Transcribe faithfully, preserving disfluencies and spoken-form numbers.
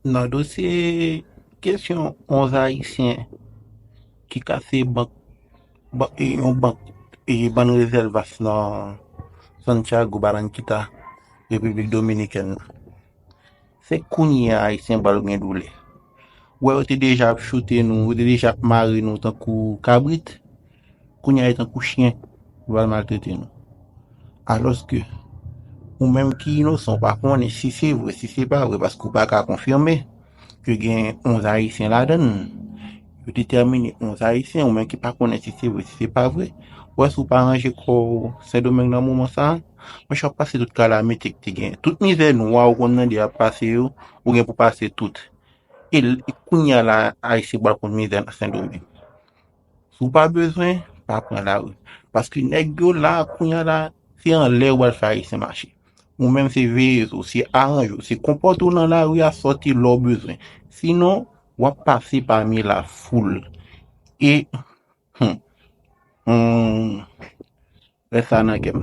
Nan dosye kesyon onz Ayisyen ki kase bank, ban- e, yon bank e bann rezèvas nan Santiago Barranquita, Repiblik Dominikèn nan, se kounye a Ayisyen pral gen doulè. Wè, yo te deja ap choute nou, yo te deja ap mare nou tankou kabrit. Kounye a, yo tankou chen, yo pral maltrete nou. Alòske, ou menm ki inosan, ou pa konnen si se vre, si se pa vre, paske ou pa ka konfime ke gen onz Ayisyen ladan l. Yo detèmine onz Ayisyen, ou menm ki pa konnen si se vre, si se pa vre. Wè, si w pa ranje kò w Sendomeng nan moman sa a, monchè, w ap pase tout kalamite ki te gen. Tout mizè nwa ou konn tande ap pase yo, ou gen pou pase tout. E l- e kounye a la, Ayisyen pral konn mizè nan Sendomeng. Si w pa bezwen, pa pran lari. Paske nèg yo la, kounye a la, se anlè yo pral fè Ayisyen mache. Ou menm se veye w, se aranje w, se konpòte w nan lari a, sòti lè w bezwen. Sinon, w ap pase pami lafoul. E, hmm, hmm, rès sa nan kè m.